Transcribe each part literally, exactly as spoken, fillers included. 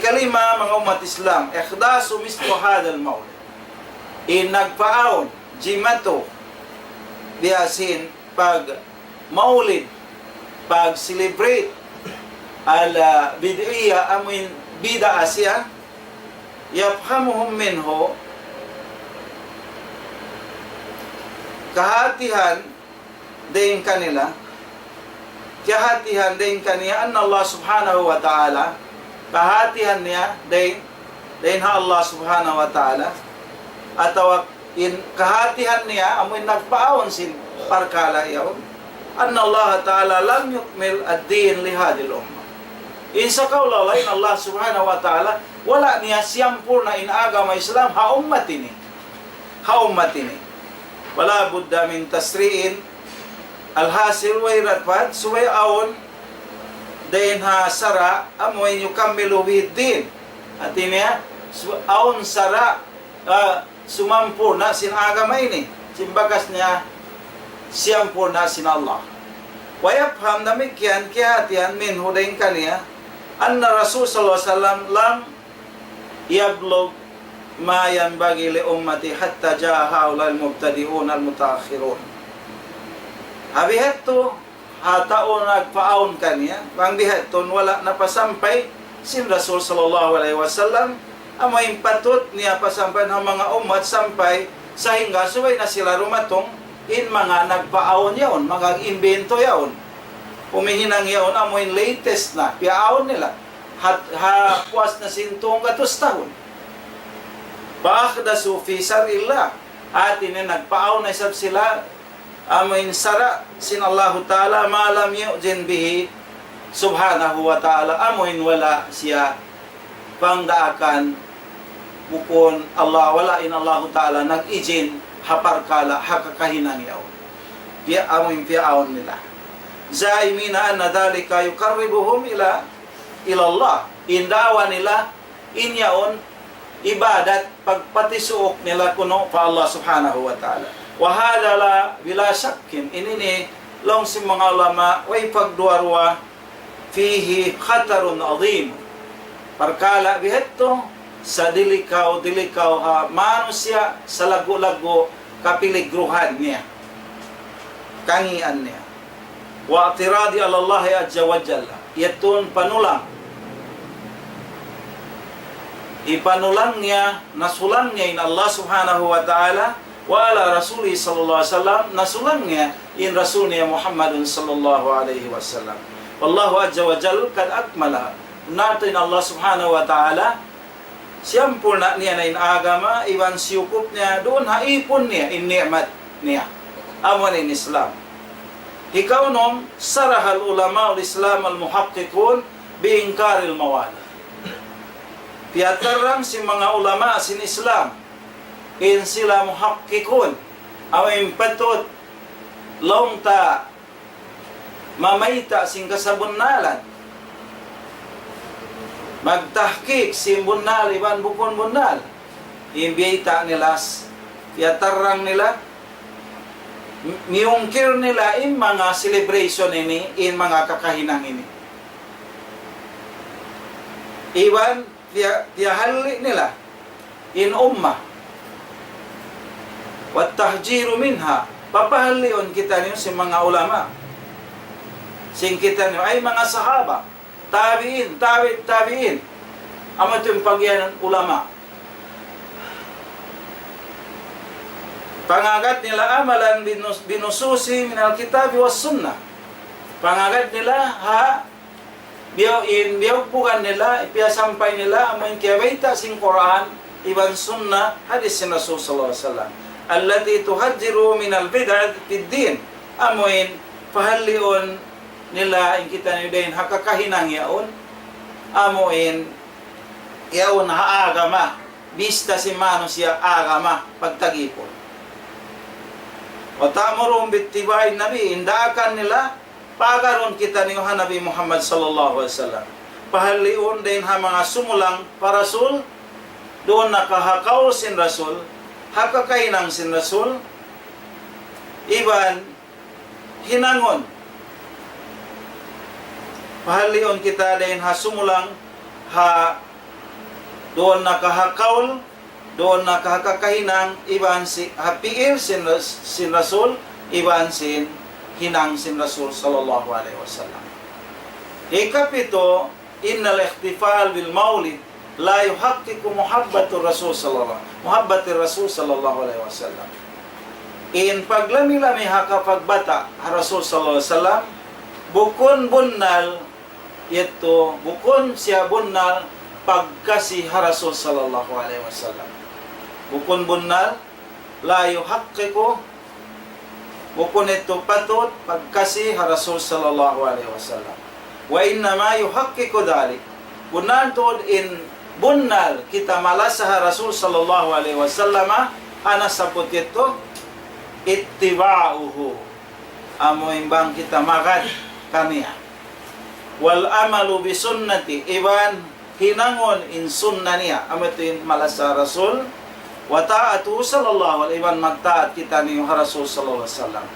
Kalima, manga ummat Islam, ihdasu mislu hadhal maulid. In nagpaawn, jimatu, biya' sin pag-maulid, pag-celebrate, al-bid'iyya, amuin bid'a siya, yafhamuhum minhu, kahatihan dayn kanila, kahatihan dayn kaniya, anna Allah subhanahu wa ta'ala, kahatihan niya dayn, dayn ha Allah subhanahu wa ta'ala, atawa in kahatihan niya, amuin nagpaawn sin parkala' yaun, anna Allah ta'ala lam yukmil ad-din li hadhil ummah. In sakaula-ula in Allah subhanahu wa ta'ala, wala' niya siyampurna' in agama Islam ha ummat ini. Ha ummat ini. Wala budda min tasri'in. Alhasil, way dapat, subay awn dayn ha sara', amuin yukammilu bihi ad-din. Hati niya, su-, awn sara', ah, sumampurna' sin agama ini. Sin bakas niya, siyampurna' sin Allah. Wa yafham, damikkiyan kiyahatihan, minhu, dayn kaniya, anna Rasul sallallahu alayhi wasallam lam yablugh ma yanbaghi li ummati hatta jaa haula'il mubtadi'un al-mutaakhirun. Ha biha' yadtu, ha tau nagpaawn kaniya, bang biha' yadtu wala' napasampay sin Rasul sallallahu alayhi wasallam, amu in patut niya pasampayan ha manga ummat sampay, sahingga subay na sila dumatung in manga nagpaawn yaun, manga imbento yaun. Humihinang yaun, amu in latest na, piyaawn nila. Ha, ha puas na sin tunggatus tahun. Fa ahdathu fi shar'illah. Hati niya nagpaawn na isab sila, amu in sara' sin Allahu Ta'ala, ma lam yu'dhin bihi subhanahu wa ta'ala, amu in wala' siya pangdaakan, bukun Allah, wala' in Allahu Ta'ala nag-ijin ha parkala', ha kakahinang yaun. Piya-, amu in piyaawn nila. Za'imina anna dhalika yuqarribuhum ila, ila Allah. In daawa nila, in yaun ibadat pagpatisuuk nila kunu' pa Allah subhanahu wa ta'ala. Wa hadha la, bila shakkin, ini ini laung sin manga ulama, way pagduwa-ruwa, fihi khatarun adhim. Parkala' biha' yadtu, sadilikaw-dilikaw ha manusiya', salaggu'-laggu' kapiligruhan niya. Kangīan niya. Wa i'tiradi ala Allahi azza wa jalla. Yadtu in panulang. Hipanulang niya, nasulang niya in Allah subhanahu wa ta'ala, wa ala Rasulihi sallallahu alayhi wasallam, nasulang niya in Rasul niya Muhammadun sallallahu alayhi wasallam. Wallahu azza wa jalla qad akmala. Natu' in Allah subhanahu wa ta'ala, siyampurna' niya na in agama, iban siyukup niya, duun ha ipun niya, in ni'mat niya. Amu in Islam. Hikaunum, sarahal ulama'ul Islam al-muhaqqiqun bi inkaril mawalid. Piyatarrang sin manga ulama sin Islam, in sila muhaqqiqun, amu in patut laung ta mamayta' sin kasabunnalan. Magtahqiq sin bunnal iban bukun bunnal. In biyayta' nila, s-, piyatarrang nila, mi-, miyungkil nila in manga celebration ini, in manga kakahinang ini. Iban piya-, piyahalli' nila in ummah. Wat tahjiru minha, papahalliun kitaniyu sin manga ulama. Sin kitaniyu ay manga sahaba, tabi'in, tabi'it tabi'in. Amu yadtu in pagiyanun ulama. Pangagad nila amalan binus-, binususi minal kitabi was sunnah. Pangagad nila ha biyaw in, biyaw bukan nila, piyasampay nila, amu in kiyabayta' sin Qur'an, iban sunnah, hadis sin Rasul sallallahu alayhi wasallam. Allati tuhadhdhiru minal bid'ati fid din. Amu in pahalliun nila in kitaniyu dayn ha kakahinang yaun. Amu in yaun ha agama. Bista sin manusiya' agama pagtagipun. Wa ta'muruhum bittiba'in nabi, in daakan nila, paagarun kitaniyu ha Nabi Muhammad sallallahu alayhi wasallam. Pahalliun dayn ha manga sumulang pa Rasul, duun na ka ha kaul sin Rasul, ha kakahinang sin Rasul, iban hinangun. Pahalliun kita dayn ha sumulang ha Duun na ka ha kaul, duun na ka ha kakahinang, iban sin, ha pi'il sin, sin Rasul, iban sin hinang sin Rasul sallallahu alayhi wasallam. Hikapitu, إن الاحتفال بالمولد لا يحقق محبة الرسول صلى الله، محبة الرسول صلى الله عليه وسلم. In paglami-lami ha kapagbata' ha Rasul sallallahu alayhi wasallam, bukun bunnal yadtu, bukun siya bunnal pagkasi ha Rasul sallallahu alayhi wasallam. Bukun bunnal, لا يحقق, bukun yadtu patut pagkasi ha Rasul sallallahu alayhi wasallam. وإنما يحقق ذلك. Bunnal tuud in bunnal kita malasa ha Rasul sallallahu alayhi wasallam, unu sabbut yadtu, اتباعه. Amu in bang kita magad kaniya. والعمل بسنته, iban hinangun in sunna niya, amu yadtu in malasa ha Rasul, وطاعته صلى الله عليه, iban magtaat kitaniyu ha Rasul sallallahu alayhi wasallam.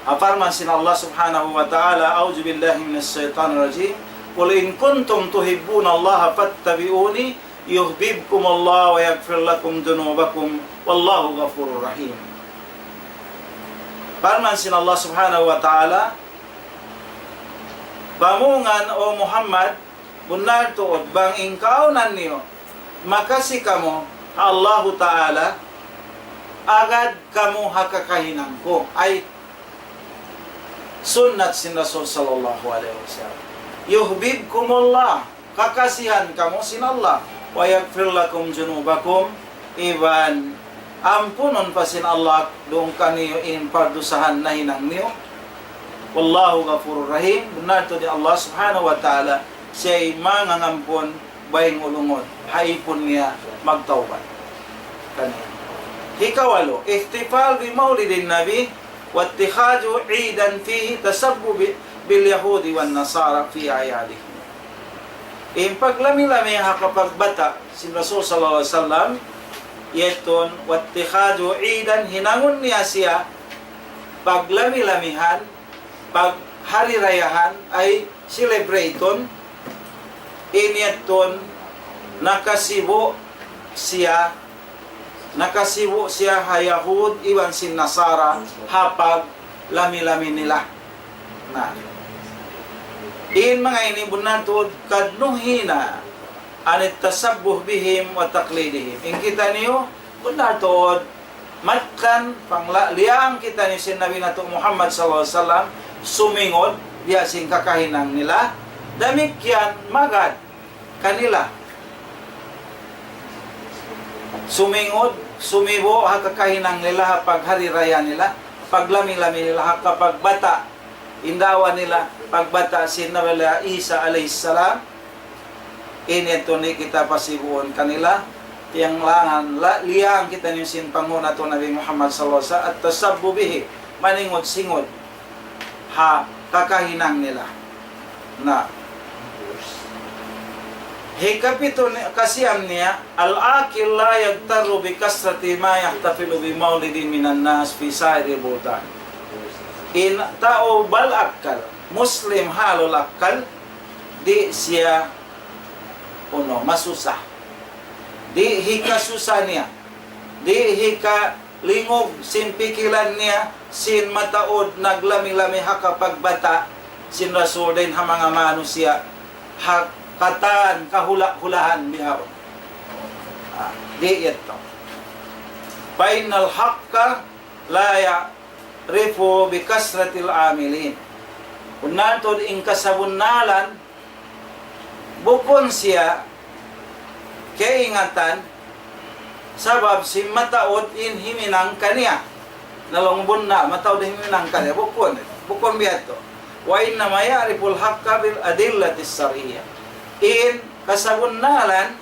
Parman sin Allah subhanahu wa ta'ala, أعوذ بالله من الشيطان الرجيم. قل إن كنتم تحبون الله فاتبعوني يحببكم الله ويغفر لكم ذنوبكم والله غفور رحيم. Parman sin Allah subhanahu wa ta'ala, pamungan, O Muhammad, bunnal tuud bang in kaawnan niyu makasi kamu ha Allahu Ta'ala, agad kamu ha kakahinang ku, ay sunnat sin Rasul sallallahu alayhi wasallam. يحببكم الله, kakasihan kamu sin Allah. ويغفر لكم ذنوبكم, iban ampunun pa sin Allah duun kaniyu in pardusahan nahinang niyu. والله غفور رحيم, bunnal tuud in Allah subhanahu wa ta'ala, siya in mangangampun, baying ulungud, ha ipun niya magtawbat kaniya. Hikawalu, احتفال بمولد النبي واتخاذه عيدا فيه تشبه ب-، باليهود والنصارى في أعيادهم. In paglami-lami ha kapagbata' sin Rasul sallallahu alayhi wasallam, yadtu واتخاذه عيدا, hinangun niya siya paglami-lamihan, paghari-rayahan, ay celebrate-un, in yadtu nakasibu' siya, nakasibu' siya ha Yahud iban sin Nasara ha paglami-lami nila. Na, in manga ini bunnal tuud قد نهينا عن التشبه بهم وتقليدهم. In kitaniyu bunnal tuud mattan pangla-, liyang kitaniyu sin Nabi natu' Muhammad sallallahu alayhi wasallam, sumingud biya' sin kakahinang nila, damikkiyan magad kanila. Sumingud, sumibu' ha kakahinang nila, ha paghari-raya nila, paglami-lami nila, ha kapagbata', in daawa nila, pagbata' sin Nabi Isa alayhi salam, in yadtu di' kita pasibuun kanila, tiyanglangan, la-, liyang kitaniyu sin panghu' natu' Nabi Muhammad sallallahu alayhi wasallam, التشبه به, maningud-singud ha kakahinang nila. Na. Hikapitu ni-, kasiyam niya, العاقل لا يغتر بكثرة ما يحتفل بمولد من الناس في سائر البلدان. In tau bal akkal, Muslim halul akkal, di' siya, unu, masusa. Di' hikasusa niya. Di' hikalingug sin pikilan niya, sin mataud naglami-lami ha kapagbata' sin Rasul dayn ha manga manusiya', ha katan kahula'-hulahan bihaun. Ah, di' yadtu. فإن الحق لا يعرف بكثرة العاملين. Bunnal tuud in kasabunnalan, bukun siya kaingatan, sabab sin mataud in huminang kaniya. Na laung bunnal, mataud in huminang kaniya. Bukun, bukun biya' yadtu. وإنما يعرف الحق بالأدلة الشرعية. In kasabunnalan,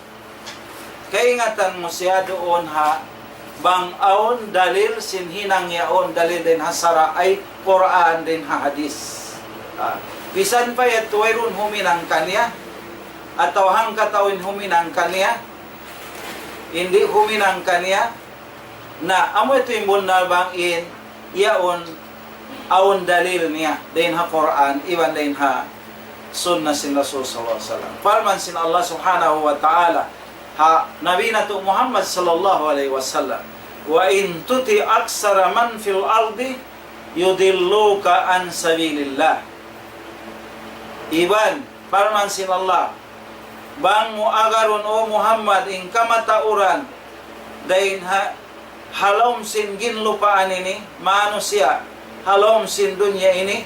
kaingatan mu siya duun ha bang awn dalil sin hinang yaun, dalil dayn ha sara', ay Qur'an dayn ha hadith. Ah, misan pa yadtu wayruun huminang kaniya, atawa hangkatau in huminang kaniya, di' huminang kaniya, na amu yadtu in bunnal bang in yaun awn dalil niya dayn ha Qur'an, iban dayn ha sunnah sin Rasul sallallahu alayhi wasallam. Parman sin Allah subhanahu wa ta'ala, ha Nabi natu' Muhammad sallallahu alayhi wasallam, وإن تطع أكثر من في الأرض يضلوك عن سبيل الله. Iban, parman sin Allah, bang mu agarun, O Muhammad, in kamatauran dayn ha, ha lawm sin ginlupaan ini, manusiya', ha lawm sin dunya ini,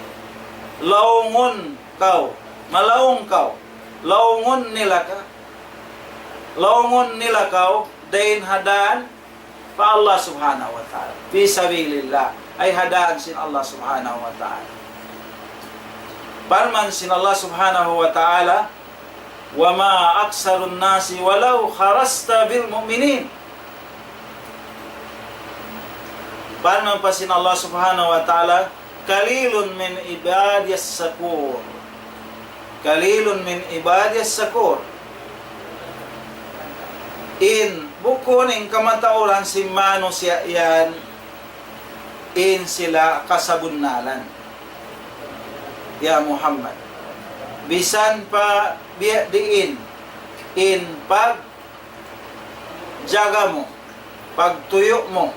laungun kaw, malaung kaw, laungun nila ka, laungun nila kaw dayn ha dān pa Allah Subhanahu wa Ta'ala. في سبيل الله, ay ha dān sin Allah Subhanahu wa Ta'ala. Parman sin Allah Subhanahu wa Ta'ala, وما أكثر الناس ولو حرصت بمؤمنين. Parman pa sin Allah Subhanahu wa Ta'ala, قليل من عبادي الشكور. قليل من عبادي الشكور. In, bukun in kamatauran sin manusiya' yan, in sila kasabunnalan. Ya Muhammad, misan pa biya' diin in pagjaga mu, pagtuyu' mu,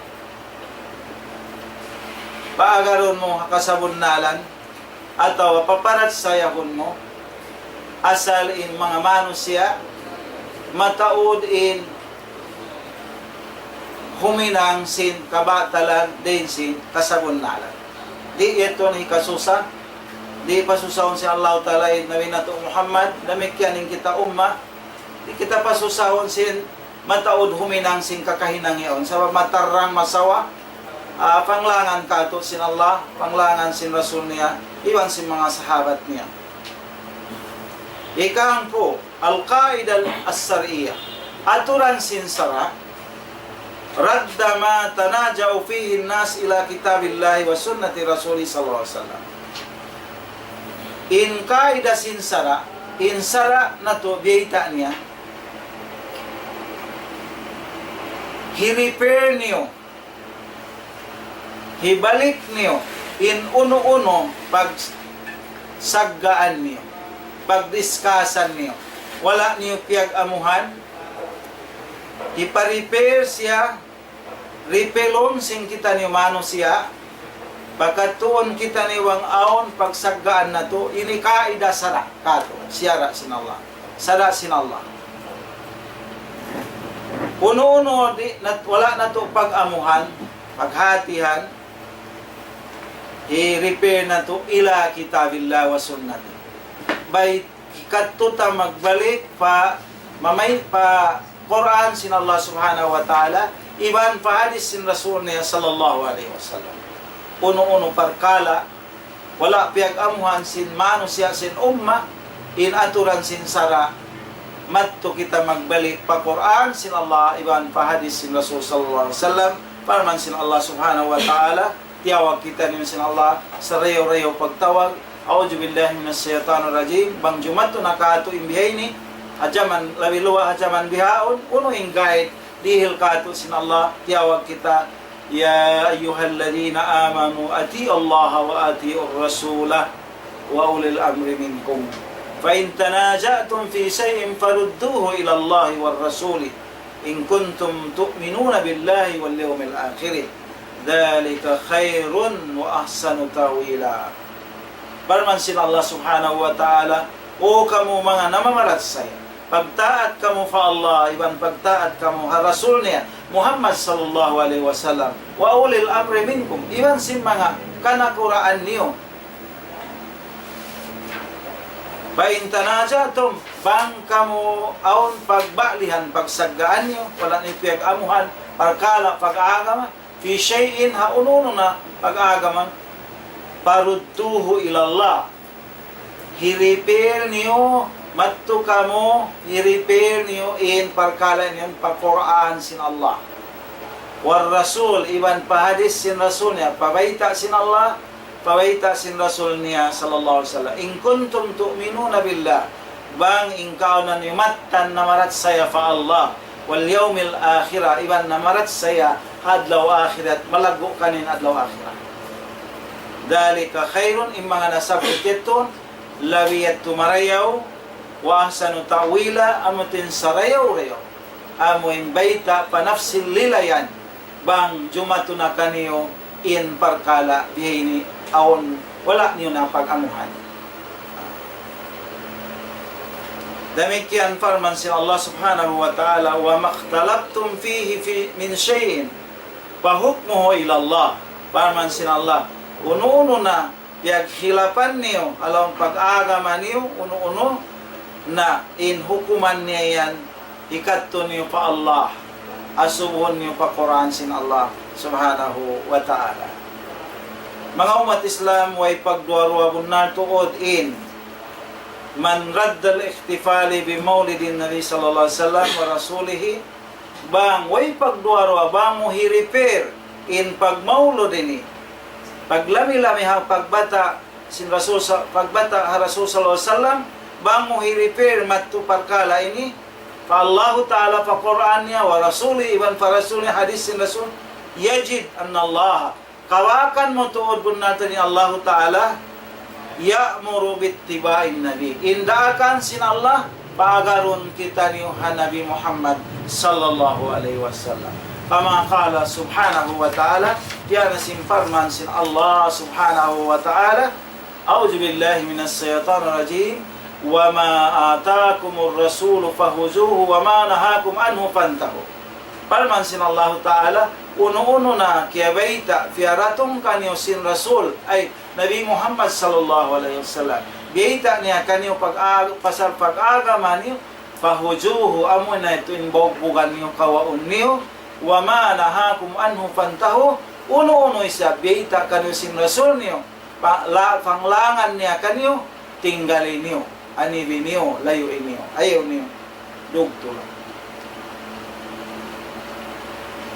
paagarun mu ha kasabunnalan, atawa paparachayahun mu, asal in manga manusiya' mataud in huminang sin kabatalan dayn sin kasabunnalan. Di' yadtu in hikasusa, di' pasusahun sin Allahu Ta'ala in Nabi natu' Muhammad, damikkiyan in kita umma, di' kita pasusahun sin mataud huminang sin kakahinang yaun. Sabab matarrang masawa, ah, panglangan kātu' sin Allah, panglangan sin Rasul niya, iban sin manga sahabat niya. Ikahangpu', القاعدة الشرعية. Aturan sin sara', رد ما تنازع فيه الناس إلى كتاب الله وسنة رسوله صلى الله عليه وسلم. In kaida sin sara', in sara' natu' biyayta' niya, hi-repair niyu, hibalik niyu in unu-unu pagsaggaan niyu, pagdiskasan niyu. Wala' niyu piyag-amuhan, hipa-repair siya, repair-un sin kitaniyu manusiya', pakadtuun kitaniyu bang awn pagsaggaan natu', ini kaida sara' kātu', sara' sin Allah. Sara' sin Allah. Unu-unu di', nat-, wala' natu' pag-amuhan, paghatihan, hi-repair natu' إلى كتاب الله وسنته. Bay, hikadtu ta magbalik pa, mamay-, pa Qur'an sin Allah Subhanahu wa Ta'ala, iban pa hadith sin Rasul niya sallallahu alayhi wasallam. Unu-unu parkala', wala' piyag-amuhan sin manusiya' sin umma, in aturan sin sara', madtu kita magbalik pa Qur'an sin Allah, iban pa hadith sin Rasul sallallahu alayhi wasallam, parman sin Allah Subhanahu wa Ta'ala, tiyawag kitaniyu sin Allah, sarayaw-rayaw pagtawag, أعوذ بالله من الشيطان الرجيم, bang jumadtu na kātu' in bihaini, ha jaman, labi luwa' ha jaman bihaun, unu in guide, dihil kātu' sin Allah, tiyawag kita, يا أيها الذين آمنوا أطيعوا الله وأطيعوا الرسول وأولي الأمر منكم فإن تنازعتم في شيء فردوه إلى الله والرسول إن كنتم تؤمنون بالله واليوم الآخر ذلك خير وأحسن تأويلا. Parman sin Allah Subhanahu wa Ta'ala, O kamu manga namamarachaya, pagtaat kamu pa Allah, iban pagtaat kamu ha Rasul niya, Muhammad sallallahu alayhi wasallam, وأولي الأمر منكم, iban sin manga kanakuraan niyu. فإن تنازعتم, bang kamu awn pagbalihan, pagsaggaan niyu, wala' niyu piyag-amuhan, parkala' pag-agama, في شيء, ha unu-unu na pag-agama, فردوه إلى الله. Hi-repair niyu, madtu kamu, hi-repair niyu in parkala' niyu pa Qur'an sin Allah. والرسول, iban pa hadith sin Rasul niya, pa bayta' sin Allah, pa bayta' sin Rasul niya sallallahu alayhi wasallam. إن كنتم تؤمنون بالله, bang in kaw niyu mattan namarachaya pa Allah, واليوم الآخر, iban namarachaya ha adlaw akhirat, malaggu' kaniyu in adlaw akhirat. ذلك خير, in manga nasabbut yadtu, labi yadtu marayaw, وأحسن تأويلا, amu in sarayaw-rayaw. amu in bayta' pa nafsil lilayan, bang jumatu na kaniyu in parkala' bihaini awn wala' niyu na pag-anguhan. Damikkiyan parman sin Allah Subhanahu wa Ta'ala, وما اختلفتم فيه في من شيء فحكمه إلى الله. Parman sin Allah, unu-unu na piyaghilapan niyu, ha lawm pag-agama niyu, unu-unu na in hukuman niya yan, hikadtu niyu pa Allah, asubuhun niyu pa Qur'an sin Allah Subhanahu wa Ta'ala. Manga ummat Islam, way pagduwa-ruwa bunnal tuud in, من رد الاحتفال بمولد النبي صلى الله عليه وسلم ورسوله, bang way pagduwa-ruwa, bang mu hi-refer in pagmaulud ini, paglami-lami ha pagbata' sin Rasul sa-, pagbata' ha Rasul sallallahu alayhi wasallam, bang mu hi-refer madtu parkala' ini pa Allahu Ta'ala, pa Qur'an niya, ورسوله, iban pa Rasul niya, hadith sin Rasul, يجد أن الله, kawakan mu tuud bunnal tuud in Allahu Ta'ala, يأمر باتباع النبي. In daakan sin Allah, paagarun kitaniyu ha Nabi Muhammad sallallahu alayhi wasallam. كما قال سبحانه وتعالى, biya' na sin parman sin Allah Subhanahu wa Ta'ala, أعوذ بالله من الشيطان الرجيم. وما آتاكم الرسول فخذوه وما نهاكم عنه فانتهوا. Parman sin Allahu Ta'ala, unu-unu na kiyabayta', piyaratung kaniyu sin Rasul, ay, Nabi Muhammad sallallahu alayhi wasallam. Biyayta' niya kaniyu pag-, pasal pag-agama niyu, فخذوه, amu na yadtu in bugbugan niyu, kawaun niyu, وما نهاكم عنه فانتهوا, unu-unu isab biyayta' kaniyu sin Rasul niyu, pa-, la-, panglangan niya kaniyu, tinggali niyu, anibi niyu, layui niyu, ayaw niyu dugtula.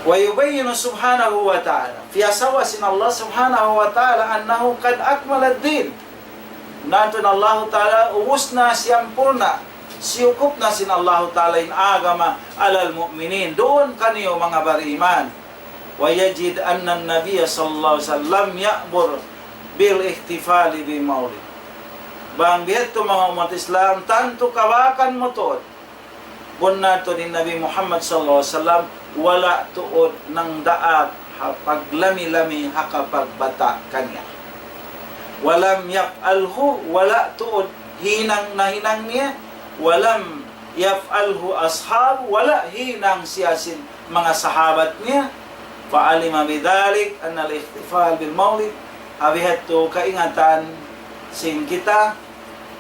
ويبين سبحانه وتعالى, piyasawa sin Allah Subhanahu wa Ta'ala, أنه قد أكمل الدين. Natu' in Allahu Ta'ala, ubus na, siyampurna', siyukup na sin Allahu Ta'ala in agama, على المؤمنين, duun kaniyu manga bariman. ويجد أن النبي صلى الله عليه وسلم لم يأمر بالاحتفال بمولد. Bang biya' hādtu manga ummat Islam, tantu kawakan mu tuud. Bunnal tuud in Nabi Muhammad sallallahu alayhi wasallam, wala' tuud nagdaak ha paglami-lami ha kapagbata' kaniya. ولم يفعله, wala' tuud hinang nahinang niya, ولم يفعله أصحابه, wala' hinang siya sin manga sahabat niya, فعلم بذلك أن الاحتفال بالمولد, ha biya' hādtu kaingatan sin kita,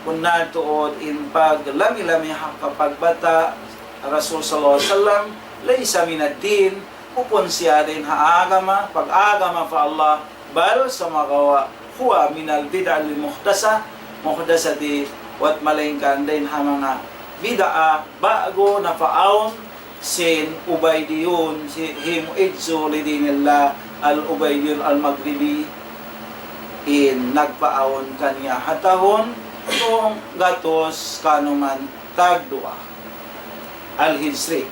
bunnal tuud in paglami-lami ha kapagbata' Rasul sallallahu alayhi wasallam, ليس من الدين, bukun siya dayn ha agama, pag-agama pa Allah, بل sumagawa' هو من البدع المحدثة, محدثة, buwat malaingkan dayn ha manga bid'a ba'gu napaawn sin Ubaydiyun, sin himu'idzu li dinillah, al-Ubaydiyun al-Maghribi, in nagpaawn kaniya ha tahun tunggatus kanuman tagduwa al-Hijri.